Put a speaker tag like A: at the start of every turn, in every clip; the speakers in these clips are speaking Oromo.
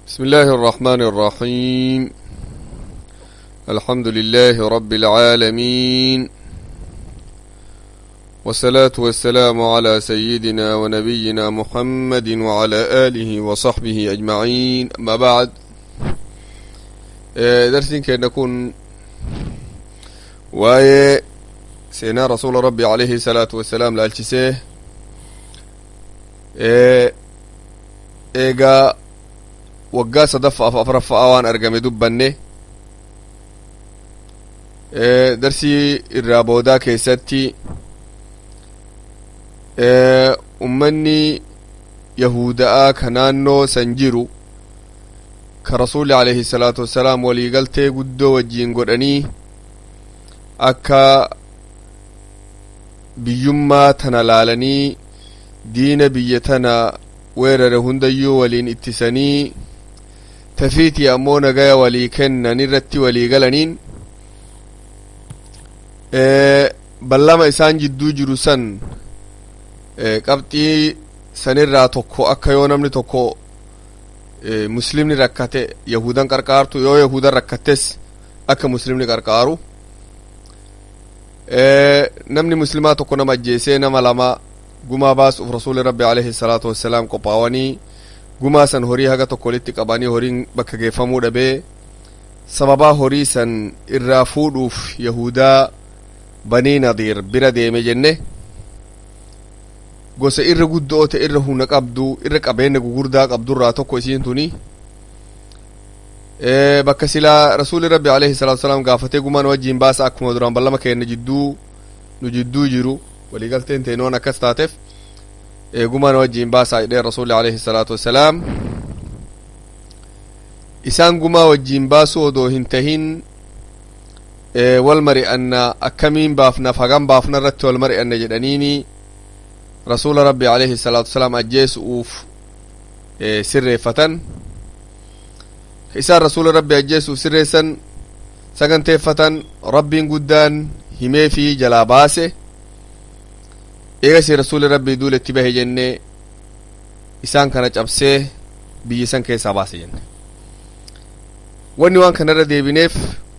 A: بسم الله الرحمن الرحيم. الحمد لله رب العالمين، والصلاة والسلام على سيدنا ونبينا محمد وعلى آله وصحبه أجمعين، أما بعد، درس كي نكون واي سينا رسول ربي عليه الصلاة والسلام لالشسيه eegaa waggaa sadaffaaf afraffa'aa waan argame dubbanne. Darsii irraa boodaa keessatti ummanni yahuda'aa ka naannoo san jiru ka rasuulli alayhi salaatu wassalaam waliigaltee guddoo wajjiin godhanii akka biyyummaa tana laalanii diina biyya tana weerare hundayyuu waliin ittisanii tafiitii ammoo nagaya walii kennan irratti walii galaniin ballama isaan jidduu jiru san qabxii sanirraa tokko akka yoo namni tokko muslimni rakkate yahudan qarqaartu, yoo yahudan rakkattes akka muslimni qarqaaru, namni muslimaa tokko nama ajjeesee nama lama gumaa baasuuf rasuuli rabbi alayhi salaatu wassalaam qophaawanii gumaa san horii haga tokko walitti qabanii horiin bakka geeffamuu dhabee sababaa horii san irraa fuudhuuf yahudaa Banii Nadiir bira deeme jenne. Gosa irra guddoo ta'e, irra humna qabdu, irra qabeenya gugurdaa qabdurraa tokko isiin tuni. Bakka silaa rasuuli rabbi alayhi salaatu wassalaam gaafatee gumaan wajjiin baasa akkuma duraan ballama keenya jidduu nu jidduu jiru waliigalteen teenoon akkas taateef gumaan wajjiin baasaa jedhee rasuulli alayhi salaatu wassalaam. Isaan gumaa wajjiin baasuu odoo hin tahin wal mari'anna, akkamiin baafnaaf hagam baafna irratti wal mari'anna jedhaniini rasuula rabbi alayhi salaatu wassalaam ajjeesu'uuf sirreeffatan. Isaan rasuula rabbi ajjeesuuf sirreessan saganteeffatan rabbiin guddaan himee fi jalaa baase. Eegasi rasuuli rabbii duuletti bahe jenne, isaan kana cabsee biyya san keessaa baase jenne. Wanni waan kanarra deebineef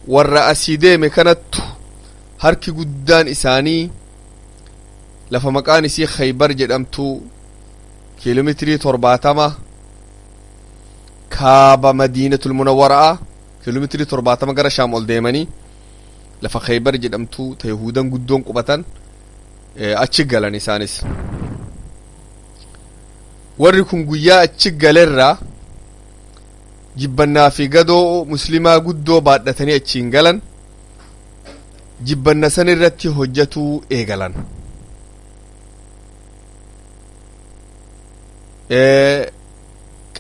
A: warra asii deeme kanattu harki guddaan isaanii lafa maqaan isii Khaybar jedhamtu, kiiloomeetirii 70 kaaba Madiinatul Munawwara'a, kiiloomeetirii 70 gara Shaam ol deemanii lafa Khaybar jedhamtu ta yahudan guddoon qubatan achi galan. Isaanis warri kun guyyaa achi galerraa jibbannaa fi gadoo muslimaa guddoo baadhatanii achiin galan, jibbanna san irratti hojjatuu eegalan.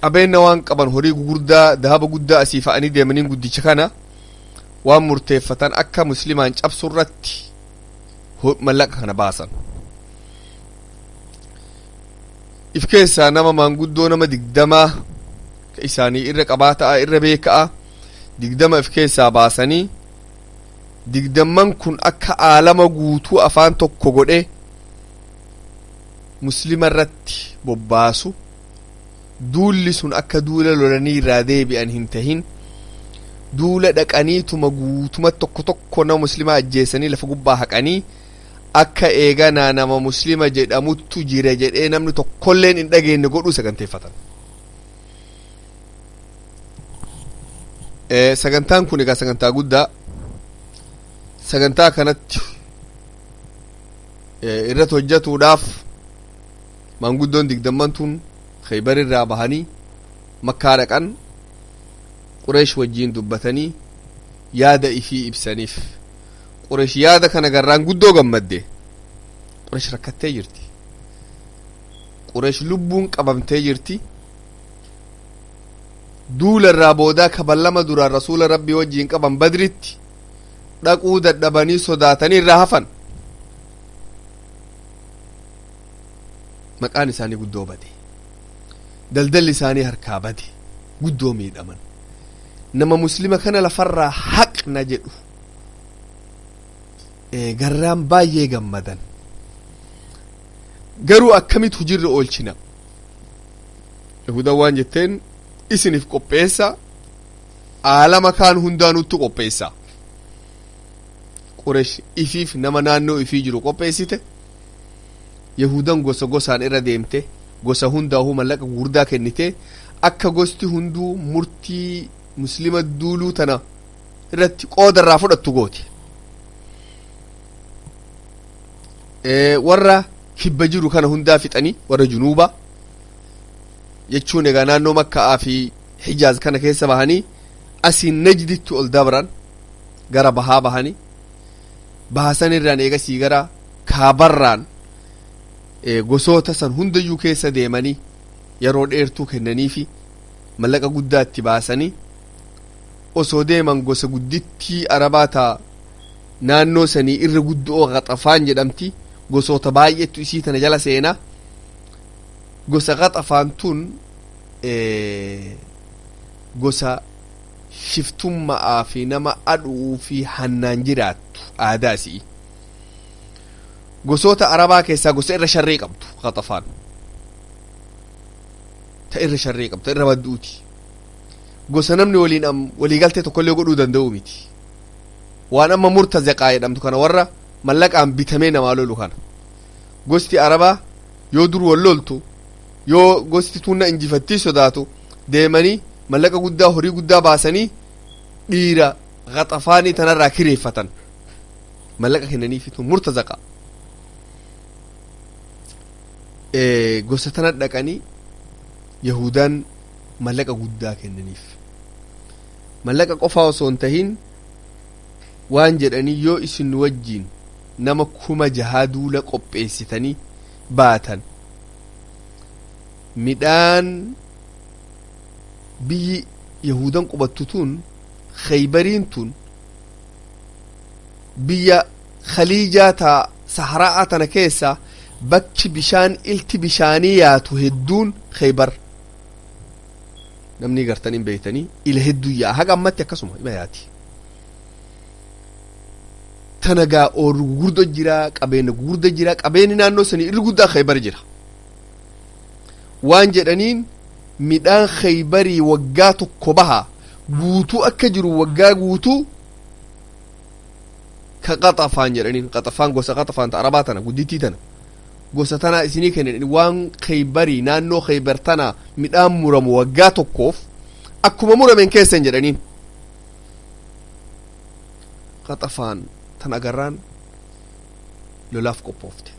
A: Qabeenya waan qaban, horii gugurdaa, dahaba guddaa asii fa'anii deemaniin guddicha kana waan murteeffatan akka muslimaan cabsu irratti mallaqa kana baasan. If keessaa nama maanguddoo nama 20 ka isaanii irra qabaa ta'a, irra beeka'a, 20 if keessaa baasanii, digdamman kun akka aalama guutuu afaan tokko godhe muslima irratti bobbaasu, duulli sun akka duula lolanii irraa deebi'an hin tahin, duula dhaqaniituma guutuma tokko tokko nama muslimaa ajjeesanii lafa gubbaa haqanii akka eeganaa nama muslima jedhamuttu jira jedhee namni tokkolleen hin dhageenye godhuu saganteeffatan. Sagantaan kun egaa sagantaa guddaa. Sagantaa kanatti irratti hojjetuudhaaf maanguddoon digdamman tun Khaybar irraa bahanii Makkaa dhaqan. Qureesh wajjiin dubbatanii yaada ifii ibsaniif. Qureesh yaada kana garraan guddoo gammadde. Qureesh rakkattee jirti, Qureesh lubbuun qabamtee jirti. Duula irraa boodaa kaballama duraan rasuula rabbii wajjiin qaban Badritti dhaquu dadhabanii sodaatanii irraa hafan. Maqaan isaanii guddoo bade, daldalli isaanii harkaa bade, guddoo miidhaman. Nama muslima kana lafarraa haqna jedhu garraan baay'ee gammadan. Garuu akkamit hujirra oolchina? Yahudan waan jetteen Isiniif qopheessa, aalama kaan hundaanutti qopheessa. Quresh ifiif nama naannoo ifii jiru qopheessite. Yahudan gosa gosaan irra deemte, gosa hundaahuu mallaqa gurguddaa kennite, akka gosti hunduu murtii Muslima duuluu tana irratti qooda irraa fudhattu goote. Warra kibba jiru kana hundaa fixanii, warra junuuba jechuun egaa naannoo Makka'aa fi Hijaaz kana keessa bahanii asiin Najditti ol dabran, gara bahaa bahanii, bahasan irraan eegasii gara kaabarraan gosoota san hundayyuu keessa deemanii, yeroo dheertuu kennanii fi mallaqa guddaa itti baasanii osoo deeman, gosa guddittii Arabaa taa naannoo sanii irra guddoo Qaxafaan jedhamti. Gosoota baay'eetu isii tana jala seenaa. Gosa Qaxafaan tun gosa shiftummaa fi nama aduu fi hannaan jiraattu, aadaa isii. Gosoota Arabaa keessaa gosa irra sharree qabdu Qaxafaan, ta irra sharree qabdu, ta irra badduuti. Gosa namni waliin waliigaltee tokkollee godhuu danda'u miti. Waan amma murtazaqaa jedhamtu kana, warra mallaqaan bitamee namaa lolu kana. Gosti Arabaa yoo dur wal loltu, yoo gosti tunna injifattii sodaatu, deemanii mallaqa guddaa, horii guddaa baasanii dhiira Qaxafaanii tanarraa kireeffatan, mallaqa kennaniifi. Tun murtazaqa. Gosa tana dhaqanii Yahudaan mallaqa guddaa kennaniif. Mallaqa qofaa osoo hin tahin, waan jedhanii, yoo isin wajjiin nama 6000 duula qopheessitanii baatan, midhaan biyyi Yahudan qubattu tun, Khaybariin tun, biyya Khaliijaa taa saharaa tana keessa bakki bishaan ilti bishaanii yaatu hedduun Khaybar. Namni gartan hin beeytanii, ila hedduu yaa'a, haga ammatti akkasuma ima yaati. Tana gaa ooru gugurdo jira, qabeenya gugurdo jira, qabeenyi naannoo sanii irri guddaa Khaybar jira waan jedhaniin, midhaan Khaybarii waggaa tokko baha guutuu akka jiru, waggaa guutuu ka Qaxafaan jedhaniin. Qaxafaan, gosa Qaxafaan ta Arabaa tana guddittii tana, gosa tanaa isinii kennan. Waan Khaybarii, naannoo Khaybar tana midhaan muramu waggaa tokkoof akkuma murameen keessan jedhaniin. Qaxafaan tan agarraan lolaaf qophoofte.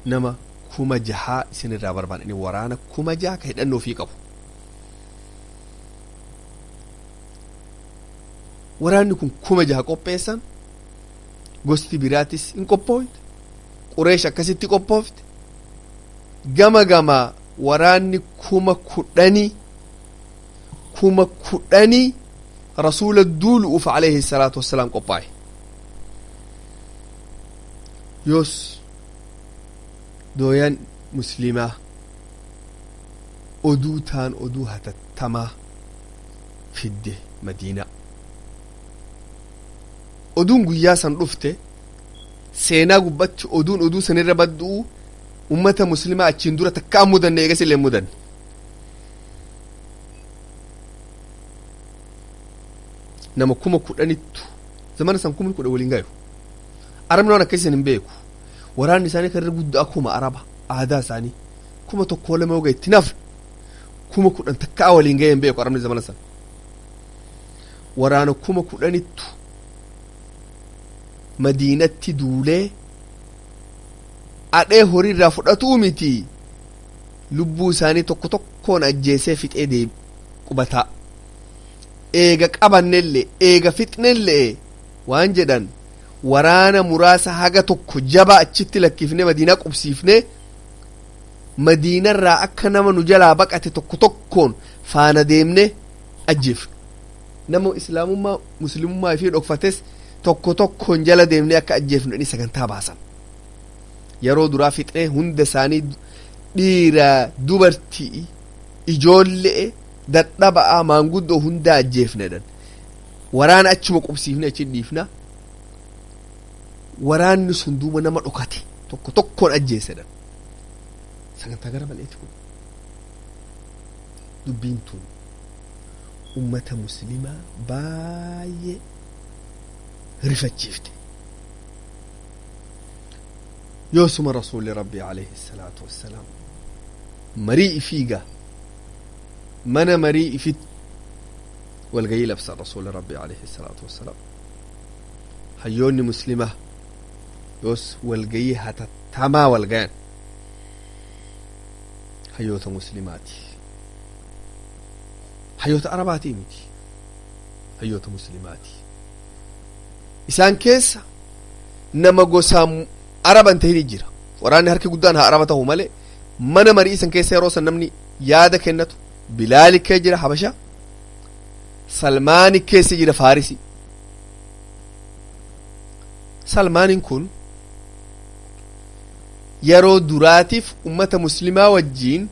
A: Nama 6000 isinirraa barbaadan, waraana 6000 ka hidhannoo ofii qabu. Waraanni kun 6000 qopheessan. Gosti biraatis hin qophoofte. Qureesh akkasitti qophoofte. Gama gama waraanni 10,000, 10,000 Rasuula duulu'uuf alayhi salaatu wassalaam qophaa'e. Yoos dooyan Muslimaa oduu taan oduu hatattamaa fidde Madiinaa. Oduun guyyaa san dhufte seenaa gubbatti oduun oduu sanirra baddu'u ummata Muslimaa achiin dura takka mudanne, eegas illee mudanne. Nama 10,000ttu zamana san, 10,000 waliin gayu. Arabni waan akkasiisan hin beeku. Waraanni isaanii kan irra guddaa kuma, Araba aadaa isaanii 1000, 2 yoo itti nafne, 10,000 takkaa waliin gahe hin beeku Arabni zamana san. Waraana 10,000ttu Madiinatti duulee adhee horii irraa fudhatuu miti, lubbuu isaanii tokko tokkoon ajjeesee fixee deebi qubataa. Eega qabannellee, eega fixnellee, waan jedhan, waraana muraasa haga tokko jabaa achitti lakkifne, Madiinaa qubsiifne, Madiinarraa akka nama nu jalaa baqate tokko tokkoon faana deemne ajjeefnu, nama Islaamummaa Muslimummaa fi dhokfates tokko tokkoon jala deemne akka ajjeefnu inni sagantaa baasan. Yeroo duraa fixnee hunda isaanii, dhiira, dubartii, ijoollee, dadhaba'aa, maanguddoo hundaa ajjeefne jedhan. Waraana achuma qubsiifne achi dhiifna. Waraanni sun duuba nama dhokate tokko tokkoon ajjeese jedhan. Sagantaa gara bal'eeti kun. Dubbiin tun ummata muslimaa baay'ee rifachiifte. Yoosuma rasuulli rabbii alayhi salaatu wassalaam marii ifiiga mana marii ifit walgayii labsan. Rasuulli rabbii alayhi salaatu wassalaam hayyoonni muslimaa yoos walgayii hatattamaa walgayan. Hayyoota muslimaati, hayyoota arabaatii miti, hayyoota muslimaati. Isaan keessa nama gosaan araban tahini jira. Waraanni harki guddaan haa araba ta'u malee, mana marii isan keessa yeroo san namni yaada kennatu Bilaali kee jira Habasha, Salmaani keessa jira Faarisi. Salmaanin kun yeroo duraatiif ummata muslimaa wajjiin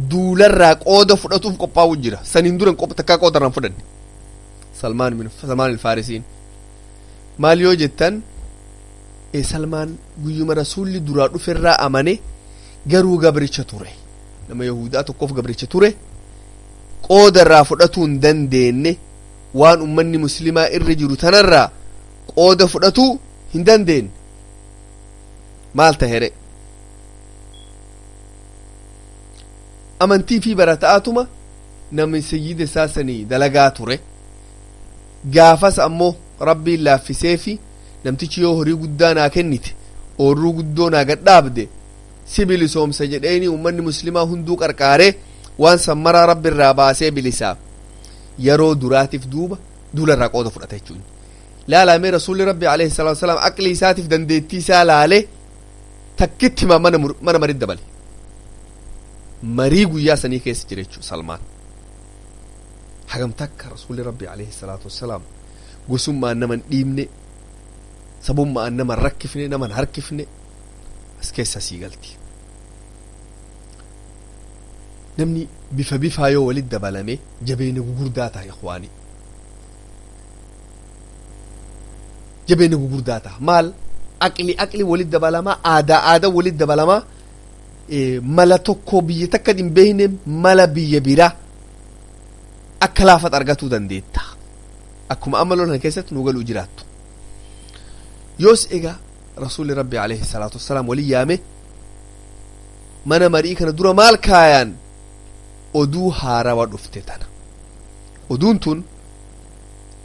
A: duularraa qooda fudhatuuf qophaa'u jira. Saniin duran takkaa qooda irraan fudhanne. Salmaan bin Salmaan Alfaarisiin maal yoo jettan, Salmaan guyyuma rasuulli duraa dhuferraa amane, garuu gabricha ture, nama yahudaa tokkoof gabricha ture. Qooda irraa fudhatuu hin dandeenye. Waan ummanni muslimaa irra jiru tanarraa qooda fudhatuu hin dandeenye. Maal tahere? Amantii fi barata'aatuma namni sayyida isaa sanii dalagaa ture. Gaafas ammoo rabbiin laaffisee fi namtichi yoo horii guddaa naa kennite, oorruu guddoo naa gadhaabde, si bilisoomsa jedheeni, ummanni muslimaa hunduu qarqaaree waan san maraa rabbi irraa baasee bilisaa. Yeroo duraatiif duuba duula irraa qooda fudhata jechuun laalamee. Rasuulli rabbi alayhi salaatu wasalaam aqlii isaatiif dandeettii isaa laalee takkitti hima mana marii dabale. Marii guyyaa sanii keessa jira jechuudha Salmaan. Hagam takka rasuulli rabbi alayhi salaatu wasalaam gosummaan nama hin dhiibne, sabummaan nama hin rakkifne, nama hin harkifne as keessa sii galti. Namni bifa bifaa yoo walit dabalame jabeena gugurdaa ta'a. Ikhwaani, jabeena gugurdaa ta'a. Maal? Aqli aqli walit dabalamaa, aadaa aadaa walit dabalamaa, mala tokko biyya takka hin beekne mala biyya biraa akka laafat argatuu dandeetta. Akkuma amma lolan keessatti nu galuu jiraattu. Yoos egaa rasuulli rabbi alayhi salaatu wassalaam walii yaame. Mana marii kana dura maal kaayaan? Oduu haarawa dhufte tana. Oduun tun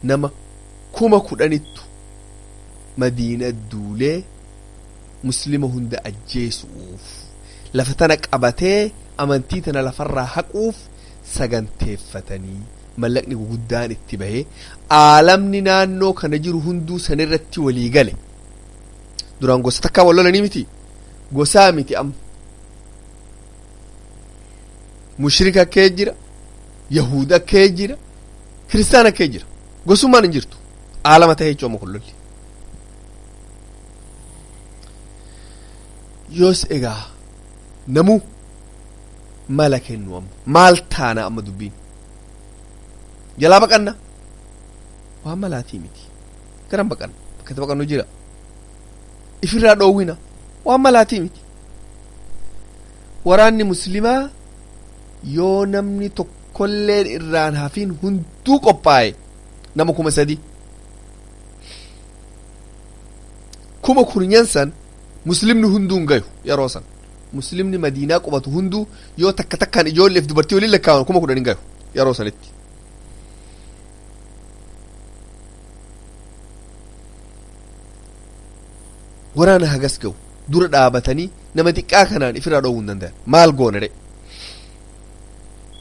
A: nama 10,000ttu Madiina duulee muslima hunda ajjeesuuf, lafa tana qabatee amantii tana lafarraa haquuf saganteeffatanii, mallaqni guguddaan itti bahee, aalamni naannoo kana jiru hunduu sanirratti walii gale. Duraan gosa takkaa wal lolanii miti, gosaa miti. Amma mushrika kee jira, yahuda kee jira, kiristaana kee jira, gosummaan hin jirtu. Aalama ta'e jechuu amma kun lolli. Yoos egaa namu mala kennu. Amma maal taana? Amma dubbiin jalaa baqanna waan malaatii miti. Garan baqanna? Bakka itti baqannu jira. Ifirraa dhoowwina waan malaatii miti. Waraanni muslimaa yoo namni tokkolleen irraan hafiin hunduu qophaa'e nama 3,000. 10,000 san muslimni hunduu hin gayu. Yeroo san muslimni Madiinaa qubatu hunduu yoo takka takkaan ijoolleef dubartii waliin lakkaawan 10,000 hin gayu yeroo sanitti. Waraana hagas gahu dura dhaabatanii nama xiqqaa kanaan ifirraa dhoowwuu hin danda'an. Maal goone re?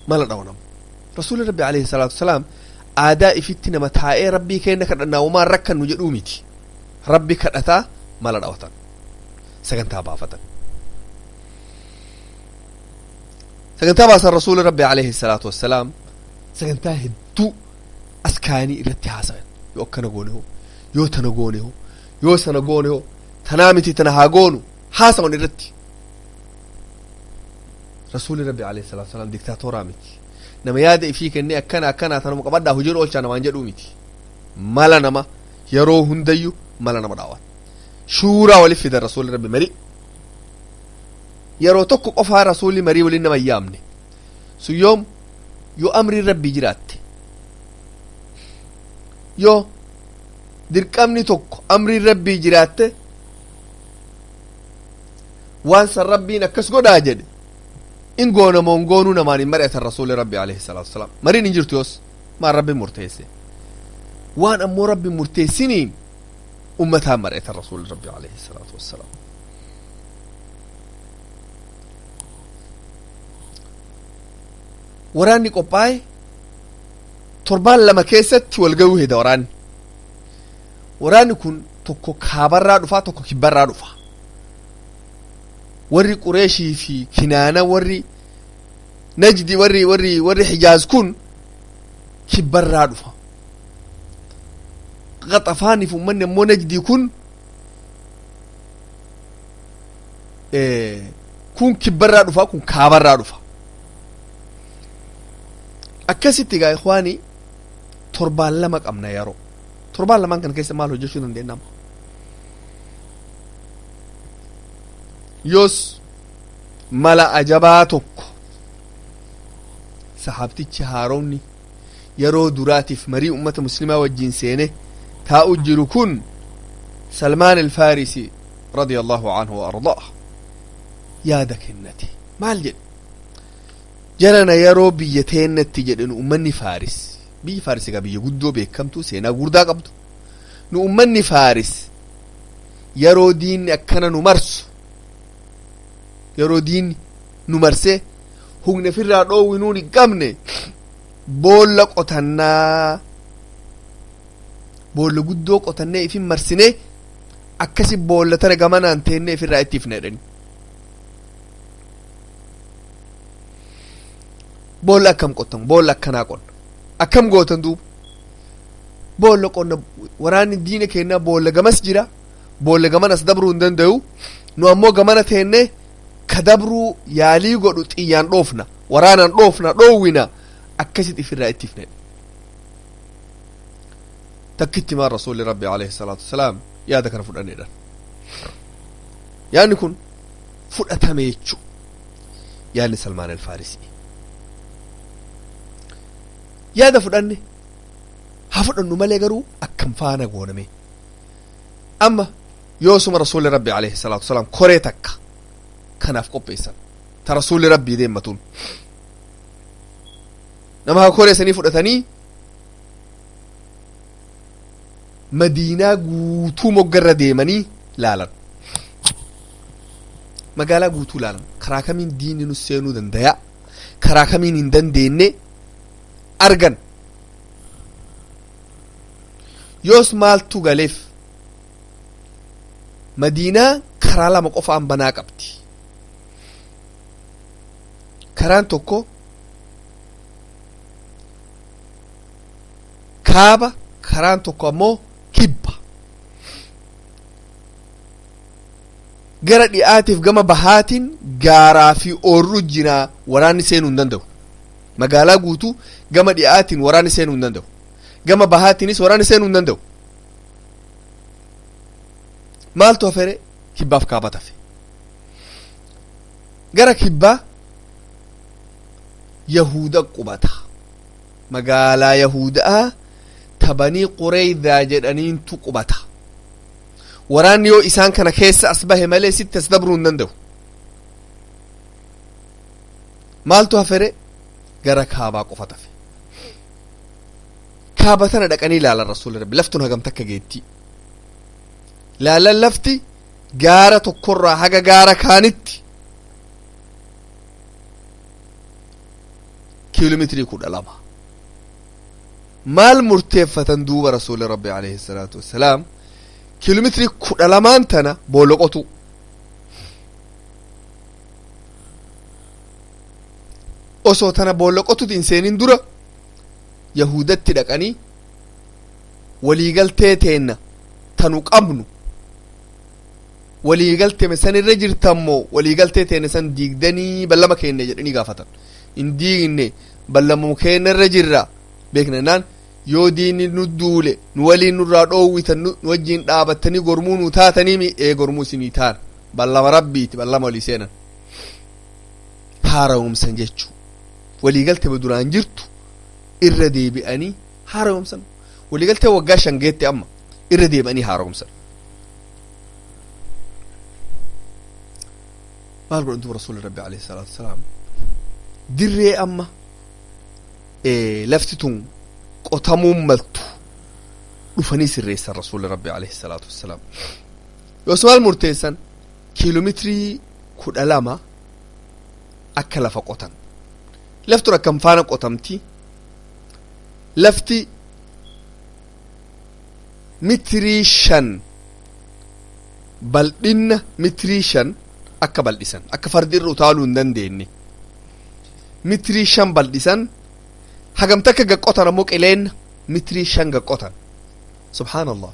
A: Mala dhawanam. Rasuulli rabbi alayhi salaatu wasalaam aadaa ifitti nama taa'ee rabbii kenna kadhannaa womaan rakkannu jedhuu miti. Rabbi kadhataa mala dhawatan, sagantaa baafatan, sagantaa baasan. Rasuulli rabbi alayhi salaatu wassalaam sagantaa hedduu as kaayanii irratti haasayan. Yoo akkana goone hoo? Yoo tana goone hoo? Yoo sana goone hoo? Tanaa miti, tana haa goonu haasawan irratti. Rasuulli rabbi alayhi salaatu wassalaam diktaatooraa miti. Nama yaada ifii kennee akkana akkana tanuma qabadhaa hojiin oolchaa namaan jedhuu miti. Mala nama yeroo hundayyuu mala nama dhaawata, shuuraa walif fidan rasuulli rabbi marii. Yeroo tokko qofaa rasuulli marii waliin nama hin yaamne. Sun yoom? Yoo amriin Rabbii jiraatte, yoo dirqamni tokko amriin Rabbii jiraatte, waan san Rabbiin akkas godhaa jedhe in goonamoon goonuu namaan hin mari'atan. Rasuuli Rabbi alayhi salaatu wasalaam mariin hin jirtu. Yoos maan Rabbiin murteesse, waan ammoo Rabbiin murteessiniin ummataan mari'atan Rasuuli Rabbi alayhi salaatu wassalaam. Waraanni qophaa'e torbaan 2 keessatti wal ga'uu heda. Waraanni kun tokko kaabarraa dhufaa, tokko kibbarraa dhufa. Warri Qureeshii fi Kinaana, warri Najdi, warri Hijaaz kun kibbarraa dhufa. Qaxafaaniif ummanni ammoo Najdii kun kibbarraa dhufa, kun kaabarraa dhufa. Akkasitti gaa ikhwaani, torbaan 2 qabna. Yeroo torbaan lamaan kana keessa maal hojjechuu dandeenya? Yoos mala ajabaa tokko sahaabtichi haaromni yeroo duraatiif marii ummata muslimaa wajjin seene taa'u jiru kun, Salmaan Alfaarisi radia Allahu anhu wa ardaah, yaada kennate. Maal jedhe? Jarana, yeroo biyya teennatti jedhe, nu ummanni Faaris, biyyi Faaris egaa biyya guddoo beekamtu, seenaa gurdaa qabdu, nu ummanni Faaris yeroo diinni akkana nu marsu, yeroo diinni nu marsee humna ofirraa dhoowwinuun hin qabne, boolla qotannaa, boolla guddoo qotannee ifin marsinee, akkasi boolla tana gamanaan teennee ifirraa itti ifna jedhani. Boolla akkam qottan? Boolla akkanaa qonna. Akkam gootan duuba? Boolla qonna. Waraanni diina keenyaa boolla gamas jira, boolla gaman as dabruu hin danda'u. Nu ammoo gamana teennee ka dabruu yaalii godhu xiyyaan dhoofna, waraanaan dhoofna, dhoowwina. Akkasit ifirraa itti ifne. Takkitti maan Rasuulli Rabbi alayhi salaatu wasalaam yaada kana fudhanneedhan. Yaadni kun fudhatame jechuu, yaadni Salmaan Alfaarisii. Yaada fudhanne haa fudhannu malee, garuu akkam faana gooname? Amma yoosuma Rasuulli Rabbi alayhi salaatu wasalaam koree takka kanaaf qopheessan, ta Rasuulli Rabbii deemmatuun nama haa koree sanii fudhatanii Madiinaa guutuu moggarra deemanii laalan. Magaalaa guutuu laalan, karaa kamiin diinni nu seenuu dandaya, karaa kamiin hin dandeenye argan. Yoos maaltu galeef? Madiinaa karaa lama qofaan banaa qabdi. Karaan tokko kaaba, karaan tokko ammoo kibba. Gara dhi'aatiif gama bahaatiin gaaraa fi oorru jiraa, waraanni seenuu hin danda'u. Magaalaa guutuu gama dhi'aatiin waraanni seenuu hin danda'u, gama bahaatiinis waraanni seenuu hin danda'u. Maaltu hafere? Kibbaaf kaaba tafe. Gara kibbaa Yahuda qubata. Magaalaa Yahudaa Tabanii Qureydaa jedhaniintu qubata. Waraanni yoo isaan kana keessa as bahe malee sitti as dabruu hin danda'u. Maaltu hafere? Gara kaabaa qofa tafe. Kaaba tana dhaqanii ilaalan. Rasuulli Rabbi laftun hagam takka geetti laalan. Lafti gaara tokkorraa haga gaara kaanitti kiiloomeetirii 12. Maal murteeffatan duuba Rasuulli Rabbi alayhi salaatu wassalaam? Kiiloomeetirii 12n tana boolla qotu. Osoo tana boolla qotuti hin seenin dura Yahudatti dhaqanii, waliigaltee teenna tanu qabnu waliigaltee san irra jirtammoo waliigaltee teenne san diigdanii ballama keenne jedhanii gaafatan. Hin diigne, ballamuu keenya irra jirra beekna naan. Yoo diinni nu duule nu waliin nurraa dhoowwitan, nu wajjiin dhaabattanii gormuu nu taatanii mi? Ee, gormuu isinii taan, ballama Rabbiiti. Ballama walii seenan, haara'umsan jechuu. Waliigaltee duraan jirtu irra deebi'anii haaromsan. Waliigaltee waggaa 5 geette amma irra deebi'anii haaromsan. Maal godhan duuba rasuulli rabbi alayhi salaatu wasalaam? Dirree amma lafti tun qotamuun maltu dhufanii sirreessan rasuulli rabbi alayhi salaatu wasalaam. Yoos maal murteessan? Kiiloomeetirii 12 akka lafa qotan. Laftun akkam faana qotamti? Lafti mitirii 5 bal'inna, mitirii 5 akka bal'isan, akka fardi irra utaaluu hin dandeenye mitirii 5 bal'isan. Hagamta akka gaqqotan ammoo qileenna mitirii 5 gaqqotan. Subhaanallah,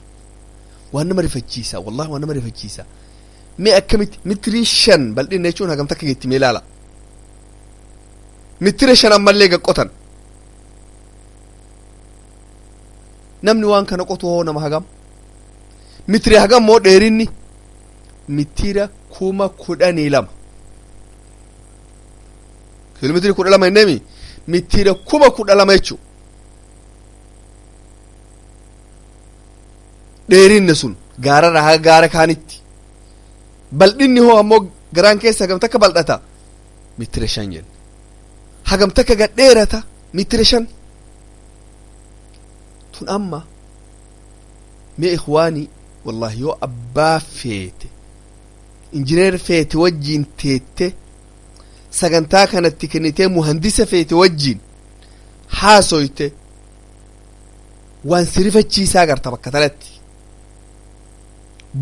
A: waan nama rifachiisa, wallahi waan nama rifachiisa. Mee akkamitti mitirii 5 bal'inna jechuun hagamta akka geetti mee ilaala. Mitira 5 ammallee gaqqotan. Namni waan kana qotu hoo nama hagam? Mitiri hagam moo dheerinni? Mitira 12,000. Kiiloomeetirii 12 hinneemi, mitira 12,000 jechuu dheerinni sun gaararraa haga gaara kaanitti. Bal'inni hoo ammoo garaan keessa hagam takka bal'ata? Mitira 5 jenna. Hagam takka gad dheerata? Mitira 5. Tun amma mee ikhwaanii, wallahi yoo abbaa feete, injineer feete wajjiin teette sagantaa kanatti kennitee, muhandisa feete wajjiin haasoyte, waan si rifachiisaa garta. Bakka tanatti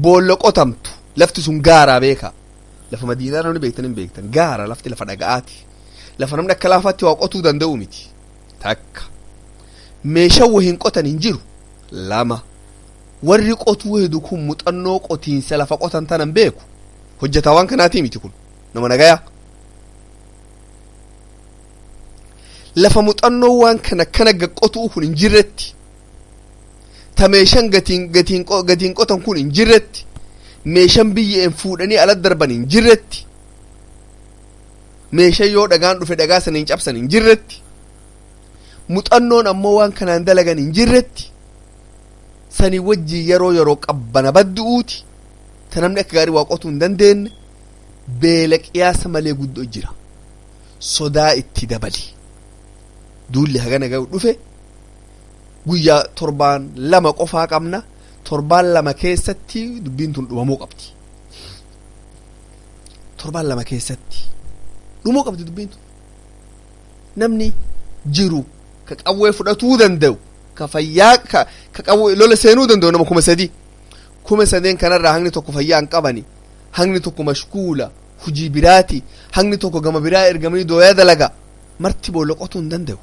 A: boolla qotamtu, lafti sun gaaraa beeka. Lafa Madiinaa namni beektan hin beektan, gaara lafti, lafa dhaga'aati, lafa namni akka laafaatti waa qotuu danda'u miti. Takka, meeshaa wahin qotan hin jiru. Lama, warri qotuu hedu kun muuxannoo qotiinsa lafa qotan tanan beeku, hojjetaa waan kanaatii miti. Kun nama nagayaa lafa muuxannoo waan kana kana gaqqotuu kun hin jirretti, ta meeshaan gatiin qotan kun hin jirretti, meeshaan biyyeen fuudhanii ala darban hin jirretti, meeshaan yoo dhagaan dhufe dhagaa sana hin cabsan hin jirretti, muuxannoon ammoo waan kanaan dalagan hin jirretti, sanii wajjin yeroo yeroo qabbana baddu'uuti, ta namni akka gaarii waa qotuu hin dandeenye, beela qiyaasa malee guddoo jira. Sodaa itti dabali. Duulli hagana gahu dhufe, guyyaa torbaan 2 qofaa qabna. Torbaan 2 keessatti dubbiin tun dhumamuu qabdi. Torbaan 2 keessatti dhumuu qabdi dubbiin tun. Namni jiru ka qawwee fudhatuu danda'u, ka fayyaa, ka qawwee lola seenuu danda'u nama 3,000. 3,000 kanarraa hangni tokko fayyaa hin qabani, hangni tokko mashkuula hujii biraati, hangni tokko gama biraa ergamanii dooyaa dalaga. Marti boolla qotuu hin danda'u.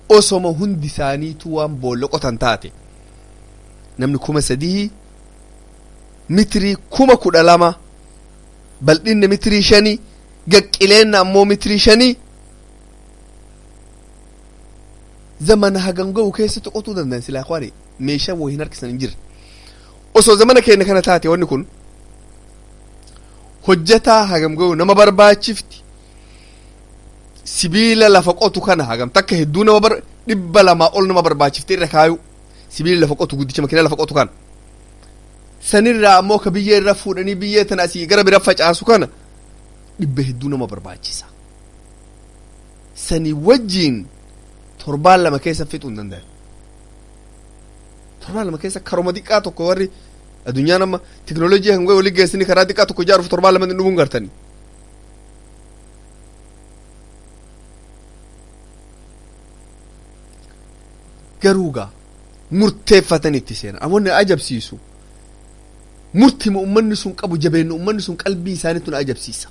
A: Osoma hundi isaaniitu waan boolla qotan taate, namni 3,000 mitirii 12,000 bal'inni mitirii 5, gaqqileenna ammoo mitirii 5, zamana hagam ga'u keessatti qotuu danda'an silaa? Kwani meeshaa wayii hin harkisan hin jirre. Osoo zamana keenya kana taate, wanni kun hojjataa hagam ga'u nama barbaachifti? Sibiila lafa qotu kana hagam takka hedduu nama bar 200 ol nama barbaachifti irra kaayu? Sibiila lafa qotu guddicha, makiinaa lafa qotu kana, sanirraa ammoo ka biyyee irra fuudhanii biyyee tana asii gara bira facaasu kana dhibba hedduu nama barbaachisa. Sanii wajjiin torbaan 2 keessa fixuu hin danda'an. Torbaan 2 keessa karoma xiqqaa tokko, warri addunyaan amma teknoolojii hanga walii geessanii karaa xiqqaa tokko ijaaruuf torbaan 2 hin dhumuun gartanii. Garuu gaa murteeffatanii itti seenan. Ammoo ajabsiisu, murtima ummanni sun qabu, jabeenna ummanni sun qalbii isaaniitu na ajabsiisa.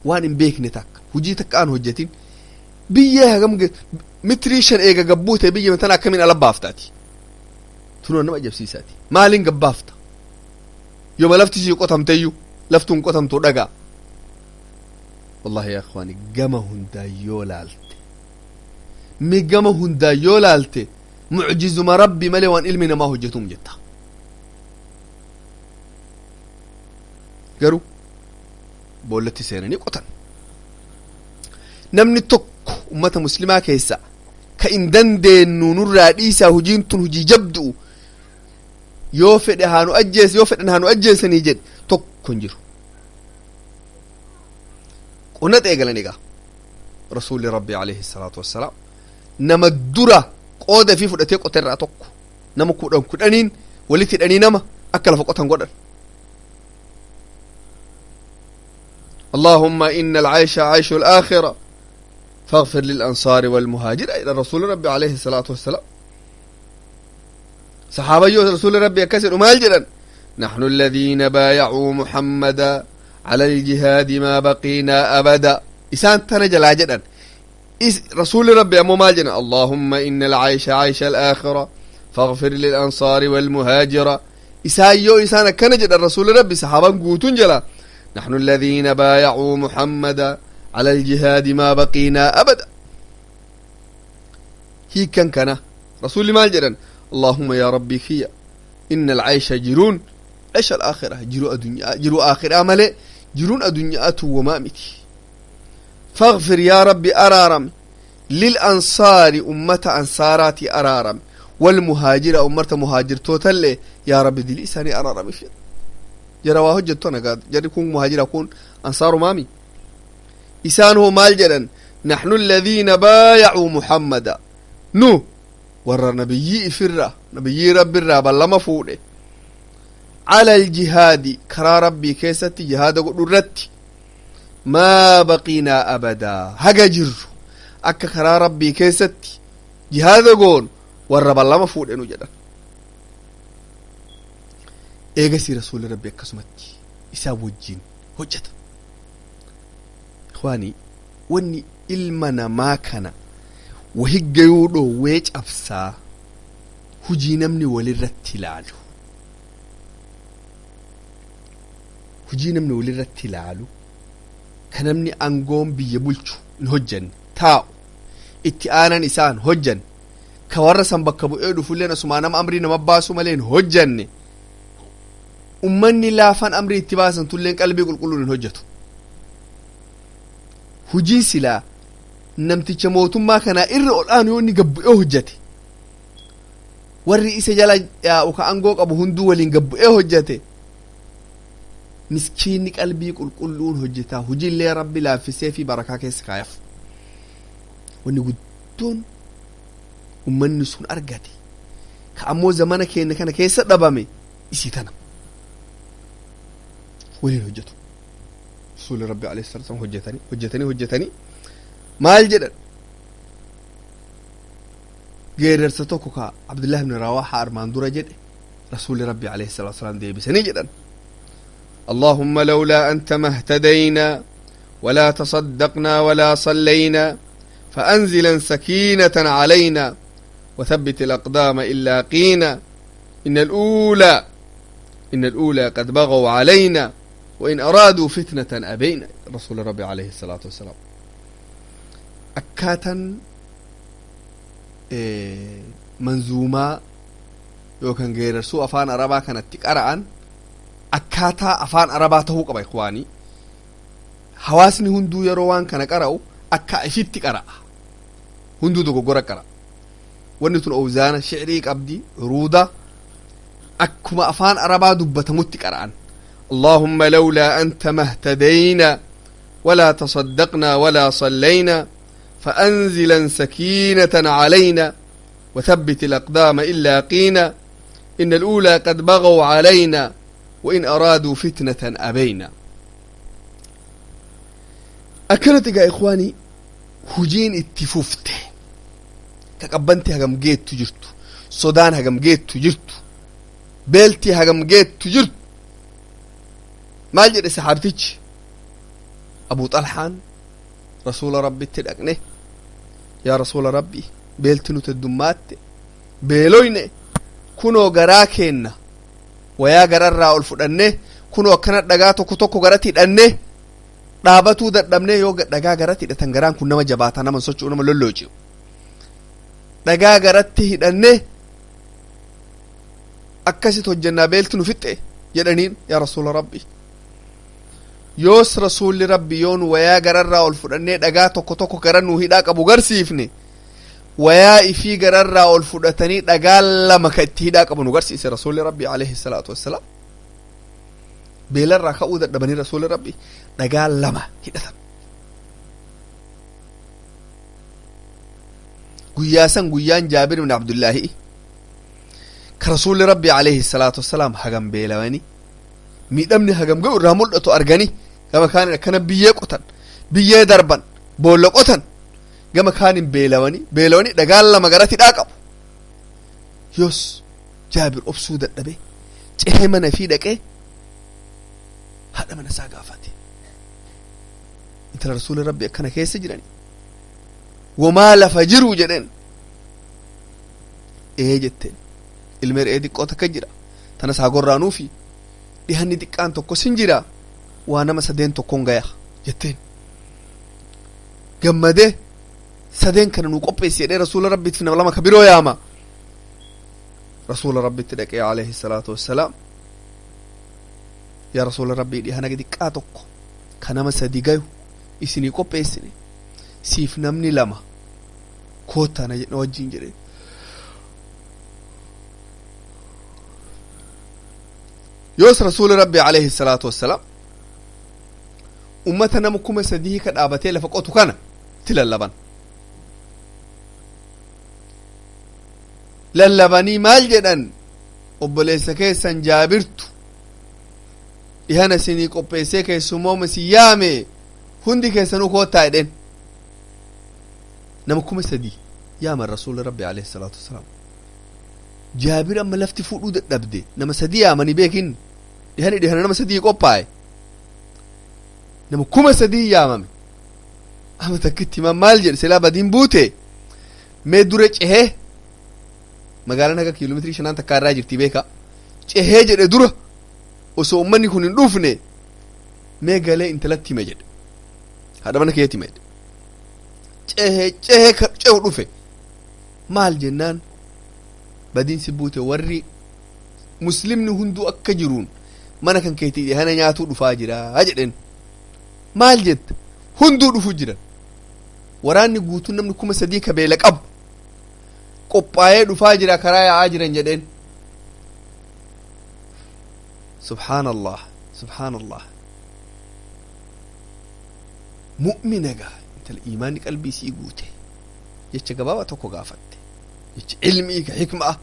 A: Waan hin beekne takka, hujii takka aan hojjetin, biyyee hagam mitirii 5 eega gabbuu ta'e, biyya tana akkamiin ala baaftaati? Tunoo nama ajabsiisaati. Maaliin gabbaafta yooma lafti sii qotamteyyuu? Laftuun qotamtu dhagaa. Wallahi yaa ikhwaani, gama hundaa yoo laalte, mi gama hundaa yoo laalte, mucjizuma rabbi malee waan ilmi namaa hojjetuum jetta. Garuu boollatti seenanii qotan. Namni tokko ummata muslimaa keessa ka in dandeennu nurraa dhiisaa, hujiin tun hujii jabdu'u, yoo fedhe haanu ajjees, yoo fedhan haanu ajjeesanii jedhe tokko hin jiru. Qonnaxa eegalan. Egaa Rasuulli Rabbi alayhi salaatu wassalaam nama dura qooda fi fudhatee qoterraa tokko nama kudhan kudhaniin walitti hidhanii nama akka lafa qotan godhan. اللهم إن العيش عيش الآخرة فاغفر للأنصار والمهاجر إلى رسول ربي عليه الصلاة والسلام. صحابي رسول ربي كسر مالجرا: نحن الذين بايعوا محمدا على الجهاد ما بقينا أبدا. إسان تنجل جدا رسول ربي أمو مالجنا: اللهم إن العيش عيش الآخرة فاغفر للأنصار والمهاجرة. إسان يو إسان كنجد الرسول ربي، صحابا قوتون جلا: نحن الذين بايعوا محمدا على الجهاد ما بقينا أبدا. هي كان كان رسول مالجرا: اللهم يا ربي كيا إن العيش جرون عيش الآخرة، جرو أدنيا جرو آخرة ملئ جرون أدنيا وما متي، فاغفر يا ربي أرارم للأنصار أمة أنصاراتي أرارم، والمهاجر أمة مهاجر توتل، يا ربي دي لساني أرارم في جرى هجتنا قاد جرى يكون مهاجر يكون أنصار مامي. إسان هو مال جرا: نحن الذين بايعوا محمدا، نو ورى نبيي فرة نبيي رب الراب لما فوله على الجهاد كرا ربي كيستي جهاد قدرتي ما بقينا أبدا. هجر أك كرا ربي كيستي جهاد قول ورب الله مفود إنه جدا. إيجسي رسول ربي كسمتي إسا وجين هجت. إخواني، وني إلمنا ما كان وهجيودو ويج أفسا hujii namni walirratti ilaalu, hujii namni walirratti ilaalu ka namni aangoon biyya bulchu hin hojjanne taa'u itti aanan isaan hojjanne, ka warra san bakka bu'ee dhufulleen asumaa nama amrii nama baasu malee hin hojjanne, ummanni laafan amrii itti baasan tulleen qalbii qulqulluun hin hojjetu. Hujii silaa namticha mootummaa kanaa irra ol aanu yoo inni gabbu'ee hojjete, warri isa jala yaa'u ka aangoo qabu hunduu waliin gabbu'ee hojjete, miskiinni qalbii qulqulluun hojjetaa hojiillee Rabbi laaffisee fi barakaa keessa kaayaf. Wanni guddoon ummanni sun argate ka ammoo zamana keenya kana keessa dhabame isii tana waliin hojjetu. Rasuulli Rabbi alayhi salatu wasallam hojjetanii hojjetanii hojjetanii maal jedhan? Geerarsa tokko ka Abdullah ibn Rawaha armaan dura jedhe Rasuulli Rabbi alayhi salatu wasallam deebisanii jedhan: اللهم لولا أنت ما اهتدينا ولا تصدقنا ولا صلينا، فأنزلا سكينة علينا وثبت الأقدام إلا قينا، إن الأولى قد بغوا علينا وإن أرادوا فتنة أبينا. رسول ربي عليه الصلاة والسلام أكاتا إيه منظومة yookaan geerarsuu afaan Arabaa kanatti qara'an akkaataa afaan Arabaa ta'uu qaba. Ikwaanii, hawaasni hunduu yeroo waan kana qara'u akka ifitti qara'a, hunduu dogoggora qara'a. Wanni tun owzaana shicrii qabdi, curuuda akkuma afaan Arabaa dubbatamutti qara'an: اللهم لولا أنت ما اهتدينا ولا تصدقنا ولا صلينا، فأنزلا سكينة علينا وثبت الأقدام إلا قينا، إن الأولى قد بغوا علينا وإن أرادوا فتنة أبينا. Akkanatti egaa ikwaanii, hujiin itti fufte. Ka qabbanti hagam geettu jirtu, sodaan hagam geettu jirtu, beeltii hagam geettu jirtu. Maal jedhe saxaabtichi Abu Xalhaan? Rasuula Rabbitti dhaqne: "Yaa Rasuula Rabbi, beelti nuti heddummaatti, beeloyne, kunoo garaa keenna wayaa gararraa ol fudhanne, kunoo akkana dhagaa tokko tokko garatti hidhanne dhaabatuu dadhabne. Yoo dhagaa garatti hidhatan garaan kun nama jabaata, nama socho'u, nama lollooci'u. Dhagaa garatti hidhanne akkasit hojjannaa, beelti nu fixxe" jedhaniin. "Yaa Rasuula Rabbi, Yoos Rasuulli Rabbi yoon wayaa gararraa ol fudhannee dhagaa tokko tokko gara nuu hidhaa qabu garsiifne, wayaa ifii gararraa ol fudhatanii dhagaa lama ka itti hidhaa qabu nu garsiise Rasuulli Rabbi alayhi salaatu wassalaam. Beelarraa ka'uu dadhabanii Rasuulli Rabbi dhagaa lama hidhatan. Guyyaa san guyyaan Jaabir ibn Abdullaahi ka Rasuulli Rabbi alayhi salaatu wassalaam hagam beelawanii miidhamni hagam ga'u irraa mul'atu arganii, gama kaanin akkana biyyee qotan, biyyee darban, boolla qotan, gama kaanin beelawanii beelawanii dhagaan lama garatti hidhaa qabu. Yoos Jaabir obsuu dadhabe, cehee mana fi dhaqee haadha mana isaa gaafate: "Intala, Rasuulli Rabbi akkana keessa jirani, womaa lafa jiru?" jedheen. "Ee," jetteen, "ilma re'ee xiqqoo takka jira, tanas haa gorraanuufi, dhihanni xiqqaan tokko sin jira, waa nama sadeen tokkoon gaya," jetteen. Gammadee, "Sadeen kana nu qopheessi," jedhee Rasuula Rabbiitti nama lama ka biroo yaama. Rasuula Rabbitti dhaqee alayhi salaatu wassalaam, "Yaa Rasuula Rabbii, dhihana xiqqaa tokko ka nama sadi gayu isinii qopheessine, siif namni lama koottaa na wajjin," jedhee. Yoos Rasuuli Rabbi alayhi salaatu wassalaam ummata nama 3000 ka dhaabatee lafa qotu kana itti lallaban. Lallabanii maal jedhan? "Obboleessa keessan Jaabirtu dhihana isinii qopheessee keessumooma isin yaame, hundi keessanuu koottaa," jedheen. Nama 3000 yaaman Rasuuli Rabbi alayhi salaatu wassalaam. Jaabir amma lafti fuudhuu dadhabde. Nama sadii yaamanii beekin, dhihani dhihana nama sadii qophaa'e, nama 3000 yaamame. Amma takkitti himan maal jedhe? Silaa badiin buute. Mee dura cehee, magaalaan haga kiiloomeetirii shanaan takkaa irraa jirti beeka, cehee jedhe, dura osoo ummanni kun hin dhufne mee galee intalatti hime jedhe, haadha mana keetti hime jedhe. Cehee cehee cehu dhufe. Maal jennaan, badiin si buute, warri muslimni hunduu akka jiruun mana kan keetii dhihana nyaatuu dhufaa jira jedheen. Maal jette? Hunduu dhufuu jiran, waraanni guutuun namni 3000 ka beela qabu qophaa'ee dhufaa jira, karaa yaa'aa jiran jedheen. Subhaanallah, subhaanallah! Mu'mina gaa, intala iimaanni qalbii isii guute jecha gabaabaa tokko gaafatte, jecha ilmii ka hikmaa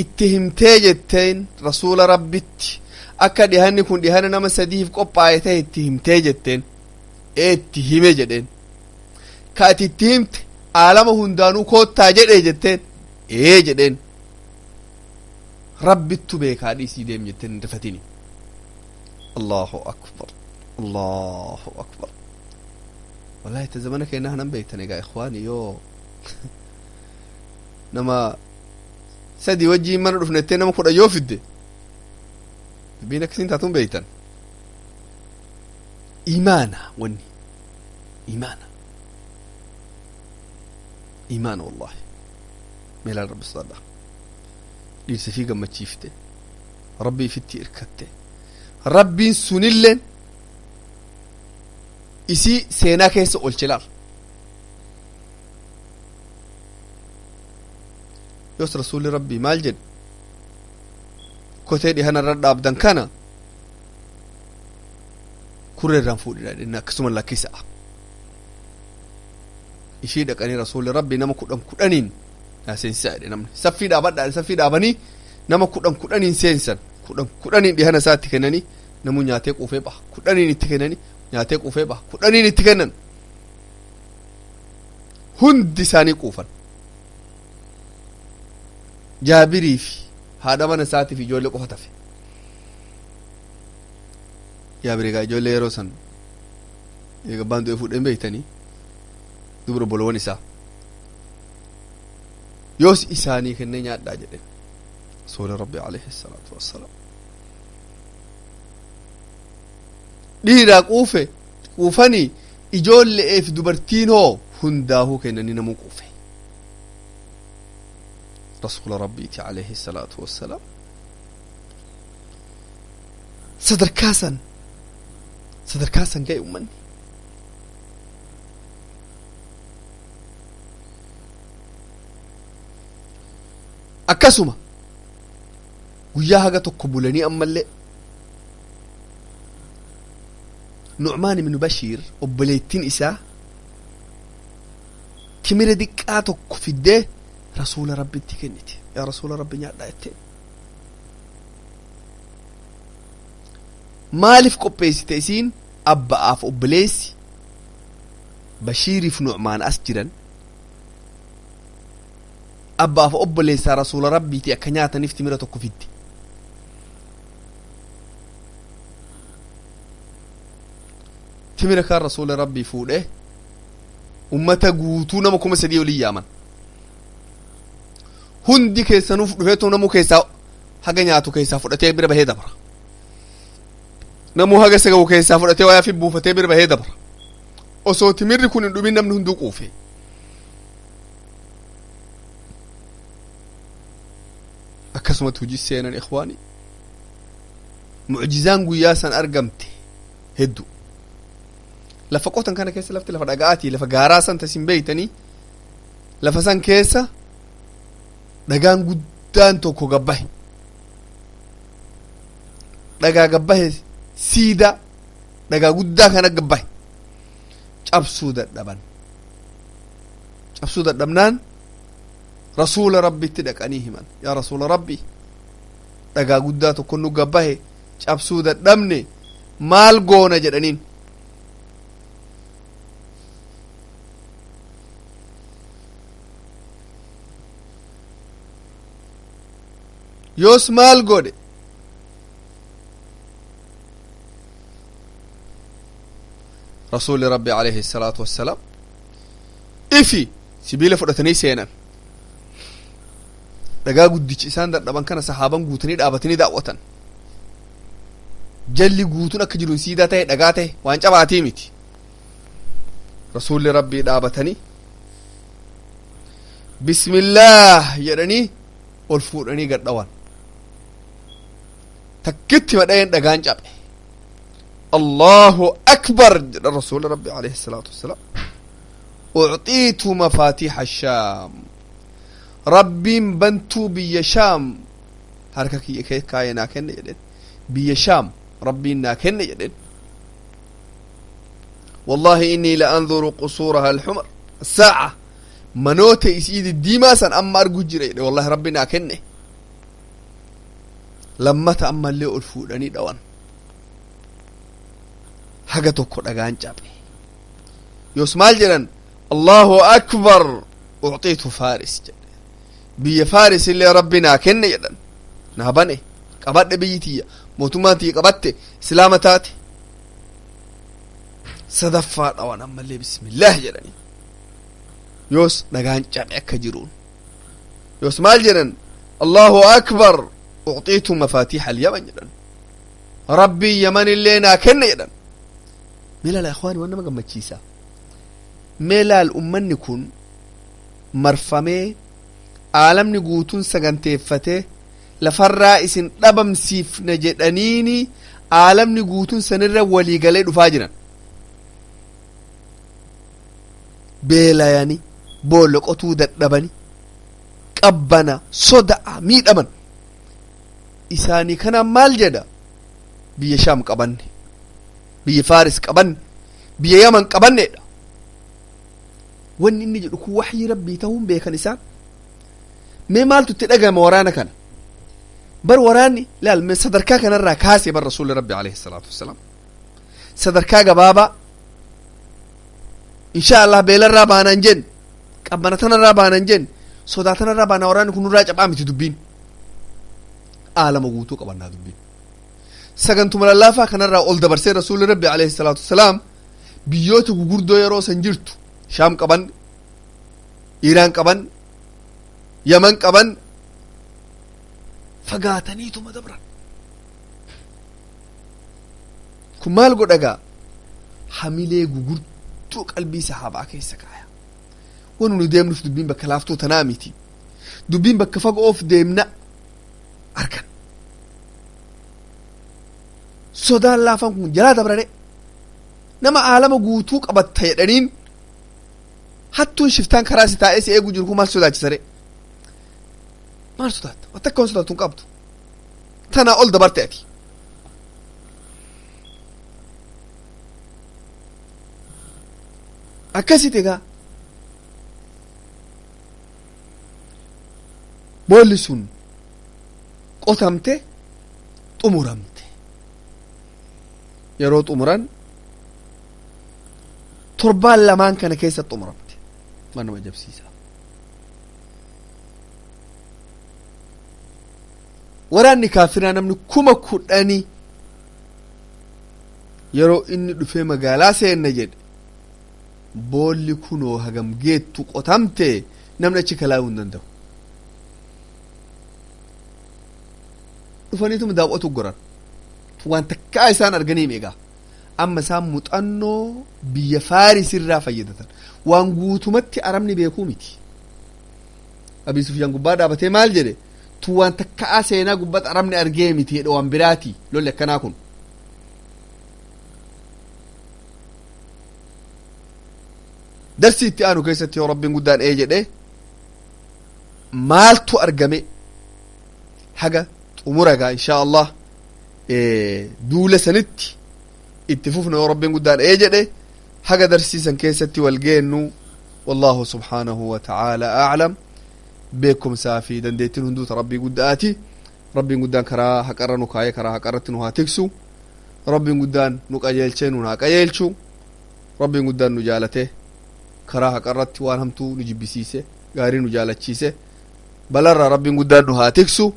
A: itti himtee jetteen. Rasuula Rabbitti akka dhihanni kun dhihana nama sadiif qophaa'e ta'e itti himtee jetteen. Ee, itti hime jedheen. Ka ati itti himte aalama hundaanuu koottaa jedhe jetteen. Ee jedheen. Rabbittu beekaa, dhiisii deem jetteen, hin rifatini. Allahu akbar, Allahu akbar! Wallahi ta zamana keenna hanan beektan. Egaa ikhwaani, yoo nama sadii wajjiin mana dhufnettee nama 10 yoo fidde, dubbiin akkasiin taatuun beektan. Imaana, wanni imaana, imaana wallahi. Meelaan Rabbi sodaadha. Dhiirsa fi gammachiifte, Rabbii ifitti irkatte, Rabbiin sunilleen isii seenaa keessa olche. Laal, yoos Rasuulli Rabbii maal jedhe? "Kotee dhihana irra dhaabdan kana kurree irraan fuudhidha," jedhe, "akkasuma lakkisa'a." Ishii dhaqanii Rasuulli Rabbii nama kudhan kudhaniin seensisaa jedhe. Namni saffii dhaabadhaa, saffii dhaabanii nama kudhan kudhaniin seensan. Kudhan kudhaniin dhihana isaatti kennanii, namu nyaatee quufee baha. Kudhaniin itti kennanii, nyaatee quufee baha. Kudhaniin itti kennan, hundi isaanii quufan. Jaabirii fi haadha mana isaatiif ijoollee qofa tafe. Jaabirii egaa ijoollee yeroo san eega abbaan du'ee fuudheen beeytanii, dubra obboloowwan isaa yoos isaanii kennee, "Nyaadhaa," jedhe Rasuuli Rabbi alayhi salaatu wassalaam. Dhiiraa quufe, quufanii, ijoolle'eef dubartiin hoo hundaahuu kennanii, namuu quufe. Rasuula Rabbiiti alayhi salaatu wassalaam sadarkaa san. Sadarkaa san ga'e ummanni. Akkasuma guyyaa haga tokko bulanii ammallee Nucmaan ibnu Bashiir obboleettiin isaa timira diqqaa tokko fiddee Rasuula Rabbitti kennite. Yaa Rasuula Rabbi, nyaadhaa jettee. Maaliif qopheessite isiin? Abba'aaf obboleessi Bashiiriif Nucmaan as jiran, abbaaf obboleessaa Rasuula Rabbiiti akka nyaataniif timira tokko fidde. Timira kaan Rasuula Rabbii fuudhee ummata guutuu nama 3000 olii yaaman. Hundi keessanuuf dhufeetu namuu keessaa haga nyaatu keessaa fudhatee bira bahee dabra. Namuu haga sagawu keessaa fudhatee wayaa fi buufatee bira bahee dabra. Osoo timirri kun hin dhumin namni hunduu quufe. Akkasumatti hojii seenan. Ikhwaani, mucjizaan guyyaa san argamte hedduu. Lafa qotan kana keessa lafti lafa dhaga'aati, lafa gaaraa san tasin beeytanii, lafa san keessa dhagaan guddaan tokko gabbahe. Dhagaa gabbahe, siidaa dhagaa guddaa kana gabbahe cabsuu dadhaban. Cabsuu dadhabnaan Rasuula Rabbitti dhaqanii himan. Yaa Rasuula Rabbi, dhagaa guddaa tokko nu gabbahe, cabsuu dadhabne, maal goona jedhaniin. Yoos maal godhe Rasuuli Rabbi alayhi salaatu wassalaam? Ifi sibiila fudhatanii seenan. Dhagaa guddichi isaan dadhaban kana sahaaban guutanii dhaabatanii daawwatan. Jalli guutuun akka jiru siidaa ta'e, dhagaa ta'e, waan cabaatii miti. Rasuulli Rabbii dhaabatanii bismillaah jedhanii ol fuudhanii gad dhawan. Takkitti madha'een dhagaan cabe. Allahu akbar jedha Rasuulli Rabbi alayhi salaatu wassalaam. Ucxiitu mafaatiixa Shaam, Rabbiin bantuu biyya Shaam harka kiyya kaayee naa kenne jedheen. Biyya Shaam Rabbiin naa kenne jedheen. Wallahi innii la anzuru qusuuraha alxumar saaca, manoota isii diddiimaa san amma argu jira jedhe. Wallahi Rabbi naa kenne. Lammata ammallee ol fuudhanii dhawan. Haga tokko dhagaan cabe. Yoos maal jedhan? Allahu akbar, ucxiitu Faaris jedhe. Biyya Faaris illee Rabbi naa kenne jedhan. Naa bane, qabadhe, biyyi tiyya, mootummaan tiyya qabatte, islaama taate. Sadaffaa dhawan ammallee, bismillaah jedhanii. Yoos dhagaan cabe akka jiruun. Yoos maal jedhan? Allahu akbar, ucxiitu mafaatiixa alyaman jedhan. Rabbii Yaman illee naa kenne jedhan. Mee laala ikhwaani, waan nama gammachiisa. Mee laal, ummanni kun marfamee, aalamni guutuun saganteeffatee lafarraa isin dhabamsiifna jedhaniini, aalamni guutuun sanirra walii galee dhufaa jiran. Beelayani, boolla qotuu dadhabani, qabbana soda'a, miidhaman. Isaanii kanaan maal jedha? Biyya Shaam qabanne, biyya Faaris qabanne, biyya Yaman qabanneedha. Wanni inni jedhu kun waxyii Rabbii ta'uun beekan isaan. Mee maaltu itti dhagama waraana kana? Bar waraanni laal, mee sadarkaa kanarraa kaase bar Rasuulli Rabbi alayhi salaatu wassalaam sadarkaa gabaabaa insha Allah beelarraa baanan jen, qabbana tanarraa baanan jen, sodaa tanarraa baana, waraanni kun nurraa cabaa miti. Dubbiin aalama guutuu qabannaa. Dubbiin sagantuma lallaafaa kanarraa ol dabarsee Rasuulli Rabbi alayhi salaatu wassalaam biyyoota gugurdoo yeroo san jirtu, Shaam qaban, Iiraan qaban, Yaman qaban, fagaataniituma dabran. Kun maal godhagaa? Hamilee gugurdoo qalbii sahaabaa keessa kaaya. Wanu nu deemnuuf dubbiin bakka laaftuu tanaa miti, dubbiin bakka fagoof deemna argan. Sodaan laafan kun jalaa dabrane. Nama aalama guutuu qabatta jedhaniin hattuun shiftaan karaa si taa'ee si eegu jiru kun maal sodaachisare? Maal sodaatta? Waan takka waan sodaattu hin qabdu. Tanaa ol dabarte ati. Akkasitti egaa boolli sun qotamte, xumuramte. Yeroo xumuran torbaan lamaan kana keessa xumuramte. Waan nama ajabsiisa. Waraanni kaafiraa namni 10,000 yeroo inni dhufee magaalaa seenna jedhe, boolli kunoo hagam geettu qotamte, namni achi kalaa'uu hin danda'u. Dhufaniituma daawwatu goran, waan takkaa isaan arganiim. Egaa amma isaan muuxannoo biyya Faaris irraa fayyadatan, waan guutumatti Arabni beekuu miti. Abii Sufyaan gubbaa dhaabatee maal jedhe? Tu waan takkaa seenaa gubbatti Arabni argee miti jedhe. Waan biraati lolli akkanaa kun. Darsii itti aanu keessatti, yoo Rabbiin guddaan ee jedhe, maaltu argame haga xumura gaa inshaa Allah duula sanitti itti fufna, yoo Rabbiin guddaan ee jedhe. Haga darsiisan keessatti wal geennu, والله سبحانه وتعالى أعلم. Beekumsaa fi dandeettiin hunduuta Rabbii guddaati. Rabbiin guddaan karaa haqarra nu kaayee karaa haqarratti nu haa tiksu. Rabbiin guddaan nu qajeelchee nu haa qajeelchu. Rabbiin guddaan nu jaalate, karaa haqarratti waan hamtuu nu jibbisiise, gaarii nu jaalachiise, balarraa Rabbiin guddaan nu haa tiksu.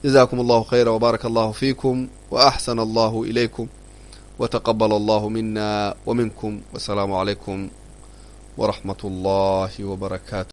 A: جزاكم الله خيرا وبارك الله فيكم وأحسن الله إليكم وتقبل الله منا ومنكم، والسلام عليكم ورحمة الله وبركاته.